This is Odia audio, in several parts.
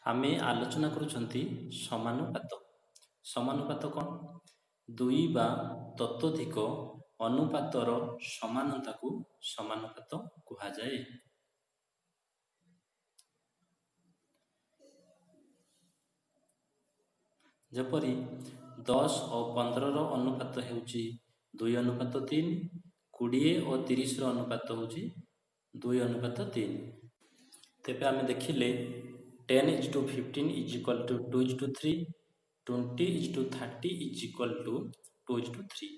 ଆମେ ଆଲୋଚନା କରୁଛନ୍ତି ସମାନୁପାତ। ସମାନୁପାତ କ'ଣ? ଦୁଇ ବା ତତୋଧିକ ଅନୁପାତର ସମାନତାକୁ ସମାନୁପାତ କୁହାଯାଏ। ଯେପରି 10 ଓ 15ର ଅନୁପାତ ହେଉଛି 2:3, 20 ଓ 30ର ଅନୁପାତ ହେଉଛି 2:3। ତେବେ ଆମେ ଦେଖିଲେ 10:15 is equal to 2:3, 20:30 is equal to 2:3।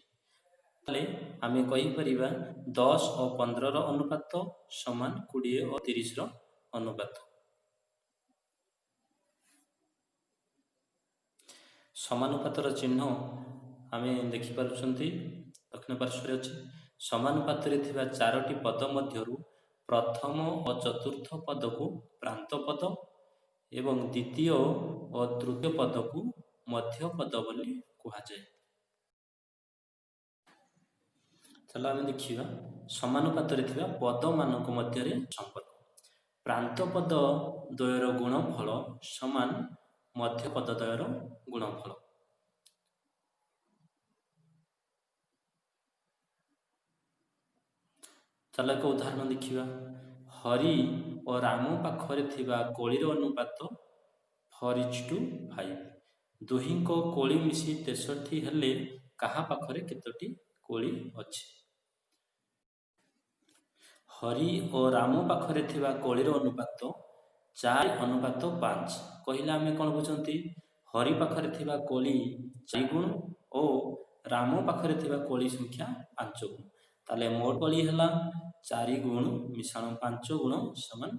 ତାହେଲେ ଆମେ କହିପାରିବା 10 ଓ 15ର ଅନୁପାତ ସମାନ 20 ଓ 30ର ଅନୁପାତ। ସମାନୁପାତର ଚିହ୍ନ ଆମେ ଦେଖିପାରୁଛନ୍ତି, ଦକ୍ଷିଣ ପାର୍ଶ୍ୱରେ ଅଛି। ସମାନୁପାତରେ ଥିବା ଚାରୋଟି ପଦ ମଧ୍ୟରୁ ପ୍ରଥମ ଓ ଚତୁର୍ଥ ପଦକୁ ପ୍ରାନ୍ତ ପଦ ଏବଂ ଦ୍ୱିତୀୟ ଓ ତୃତୀୟ ପଦକୁ ମଧ୍ୟପଦ ବୋଲି କୁହାଯାଏ। ଚାଲ ଆମେ ଦେଖିବା ସମାନୁପାତରେ ଥିବା ପଦମାନଙ୍କ ମଧ୍ୟରେ ସମ୍ପର୍କ। ପ୍ରାନ୍ତ ପଦ ଦ୍ୱୟର ଗୁଣଫଳ ସମାନ ମଧ୍ୟପଦ ଦ୍ୱୟର ଗୁଣଫଳ। ଚାଲ ଏକ ଉଦାହରଣ ଦେଖିବା। ହରି ଓ ରାମ ପାଖରେ ଥିବା କୋଳିର ଅନୁପାତ 4:5। ଦୁହିଁଙ୍କ କୋଳି ମିଶି 63 ହେଲେ କାହା ପାଖରେ କେତୋଟି କୋଳି ଅଛି? ହରି ଓ ରାମ ପାଖରେ ଥିବା କୋଳିର ଅନୁପାତ 4:5 କହିଲେ ଆମେ କ'ଣ ବୁଝନ୍ତି? ହରି ପାଖରେ ଥିବା କୋଳି 4 ଗୁଣ ଓ ରାମ ପାଖରେ ଥିବା କୋଳି ସଂଖ୍ୟା 5 ଗୁଣ। ତାହେଲେ ମୋଟ କୋଳି ହେଲା 4 ଗୁଣ ମିଶାଣ 5 ଗୁଣ ସମାନ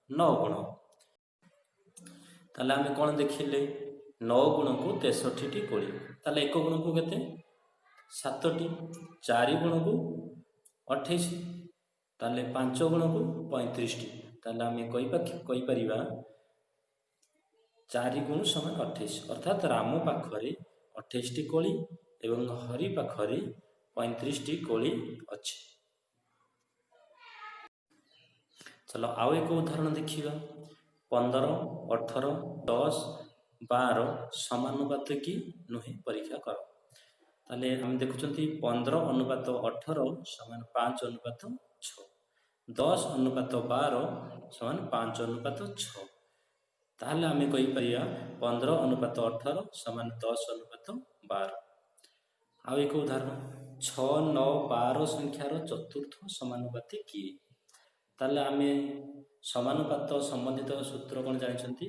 9 ଗୁଣ। ତାହେଲେ ଆମେ କ'ଣ ଦେଖିଲେ? 9 ଗୁଣକୁ 63ଟି କୋଳି। ତାହେଲେ 1 ଗୁଣକୁ କେତେ? 7ଟି। 4 ଗୁଣକୁ 28, ତାହେଲେ 5 ଗୁଣକୁ 35ଟି। ତାହେଲେ ଆମେ କହିପାରିବା 4 ଗୁଣ ସମାନ 28, ଅର୍ଥାତ୍ ରାମ ପାଖରେ 28ଟି କୋଳି ଏବଂ ହରି ପାଖରେ 35ଟି କୋଳି ଅଛି। ଚାଲ ଆଉ ଏକ ଉଦାହରଣ ଦେଖିବା। 15, 18, 10, 12 ସମାନୁପାତ କି ନୁହେଁ ପରୀକ୍ଷା କର। ତାହେଲେ ଆମେ ଦେଖୁଛନ୍ତି 15:18 ସମାନ 5:6, 10:12 ସମାନ 5:6। ତାହେଲେ ଆମେ କହିପାରିବା 15:18 ସମାନ 10:12। ଆଉ ଏକ ଉଦାହରଣ, 6, 9, 12 ସଂଖ୍ୟାର ଚତୁର୍ଥ ସମାନୁପାତୀ କିଏ? ତାହେଲେ ଆମେ ସମାନୁପାତ ସମ୍ବନ୍ଧିତ ସୂତ୍ର କ'ଣ ଜାଣିଛନ୍ତି?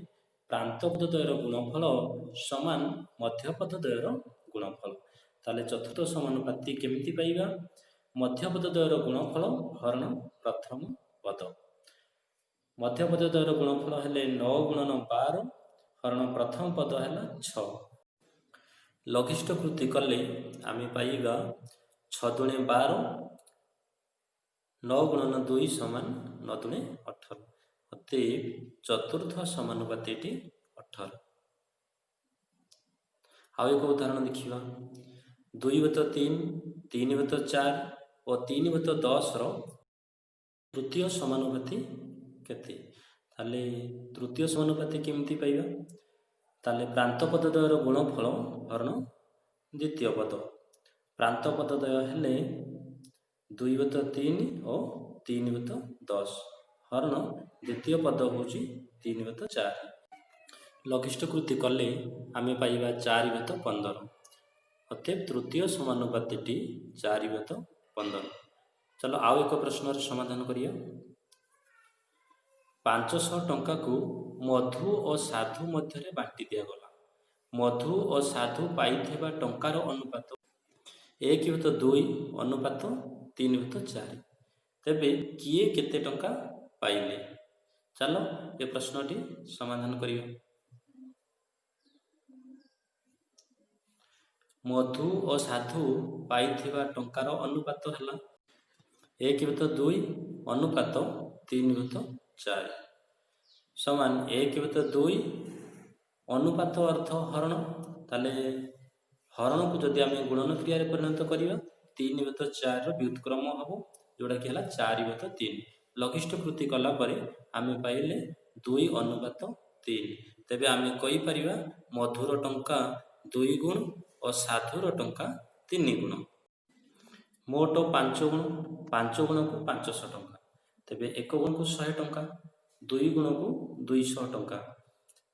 ପ୍ରାନ୍ତପଦ ଦ୍ୱୟର ଗୁଣଫଳ ସମାନ ମଧ୍ୟପଦ ଦ୍ୱୟର ଗୁଣଫଳ। ତାହେଲେ ଚତୁର୍ଥ ସମାନୁପାତୀ କେମିତି ପାଇବା? ମଧ୍ୟପଦ ଦ୍ୱୟର ଗୁଣଫଳ ହରଣ ପ୍ରଥମ ପଦ। ମଧ୍ୟପଦ ଦ୍ୱୟର ଗୁଣଫଳ ହେଲେ 9 ଗୁଣନ 12 ହରଣ ପ୍ରଥମ ପଦ ହେଲା 6। ଲଘିଷ୍ଠ କୃତି କଲେ ଆମେ ପାଇବା 6 ଦୁଣେ 12, 9 ଗୁଣନ 2 ସମାନ 9 ଦୁଣେ 18। ଅତଏବ ଚତୁର୍ଥ ସମାନୁପାତିଟି 18। ଆଉ ଏକ ଉଦାହରଣ ଦେଖିବା। 2:3, 3:4 ଓ 3:10ର ତୃତୀୟ ସମାନୁପାତି କେତେ? ତାହେଲେ ତୃତୀୟ ସମାନୁପାତି କେମିତି ପାଇବା? ତାହେଲେ ପ୍ରାନ୍ତପଦ ଦ୍ୱୟର ଗୁଣଫଳ ହରଣ ଦ୍ୱିତୀୟ ପଦ। ପ୍ରାନ୍ତପଦ ଦ୍ୱୟ ହେଲେ 2:3 ଓ 3:10 ହରଣ ଦ୍ୱିତୀୟ ପଦ ହେଉଛି 3:4। ଲଘିଷ୍ଠ କୃତି କଲେ ଆମେ ପାଇବା 4:15। ଅତଏବ ତୃତୀୟ ସମାନୁପାତିଟି 4:15। ଚାଲ ଆଉ ଏକ ପ୍ରଶ୍ନର ସମାଧାନ କରିବା। 500 ଟଙ୍କାକୁ ମଧୁ ଓ ସାଧୁ ମଧ୍ୟରେ ବାଣ୍ଟି ଦିଆଗଲା। ମଧୁ ଓ ସାଧୁ ପାଇଥିବା ଟଙ୍କାର ଅନୁପାତ 1:2 ଅନୁପାତ 3:4। ତେବେ କିଏ କେତେ ଟଙ୍କା ପାଇଲେ? ଚାଲ ଏ ପ୍ରଶ୍ନଟି ସମାଧାନ କରିବା। ମଧୁ ଓ ସାଧୁ ପାଇଥିବା ଟଙ୍କାର ଅନୁପାତ ହେଲା 1:2 ଅନୁପାତ 3:4 ସମାନ 1:2 ଅନୁପାତ ଅର୍ଥ ହରଣ। ତାହେଲେ ହରଣକୁ ଯଦି ଆମେ ଗୁଣନ କ୍ରିୟାରେ ପରିଣତ କରିବା 3:4ର ବ୍ୟୁତ୍କ୍ରମ ହେବ, ଯେଉଁଟାକି ହେଲା 4:3। ଲଘିଷ୍ଠ କୃତି କଲା ପରେ ଆମେ ପାଇଲେ 2:3। ତେବେ ଆମେ କହିପାରିବା ମଧୁର ଟଙ୍କା 2 ଗୁଣ ଓ ସାଧୁର ଟଙ୍କା 3 ଗୁଣ। ମୋଟ 5 ଗୁଣ, 5 ଗୁଣକୁ 500 ଟଙ୍କା। ତେବେ 1 ଗୁଣକୁ 100 ଟଙ୍କା, 2 ଗୁଣକୁ 200 ଟଙ୍କା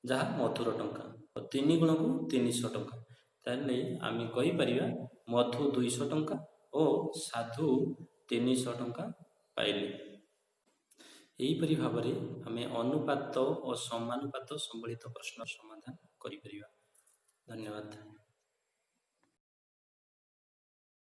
ଯାହା ମଧୁର ଟଙ୍କା, ଓ 3 ଗୁଣକୁ 300 ଟଙ୍କା। ତାହେଲେ ଆମେ କହିପାରିବା ମଧୁ 200 ଟଙ୍କା ଓ ସାଧୁ 300 ଟଙ୍କା ପାଇଲେ। ଏହିପରି ଭାବରେ ଆମେ ଅନୁପାତ ଓ ସମାନୁପାତ ସମ୍ବଳିତ ପ୍ରଶ୍ନ ସମାଧାନ କରିପାରିବା। ଧନ୍ୟବାଦ।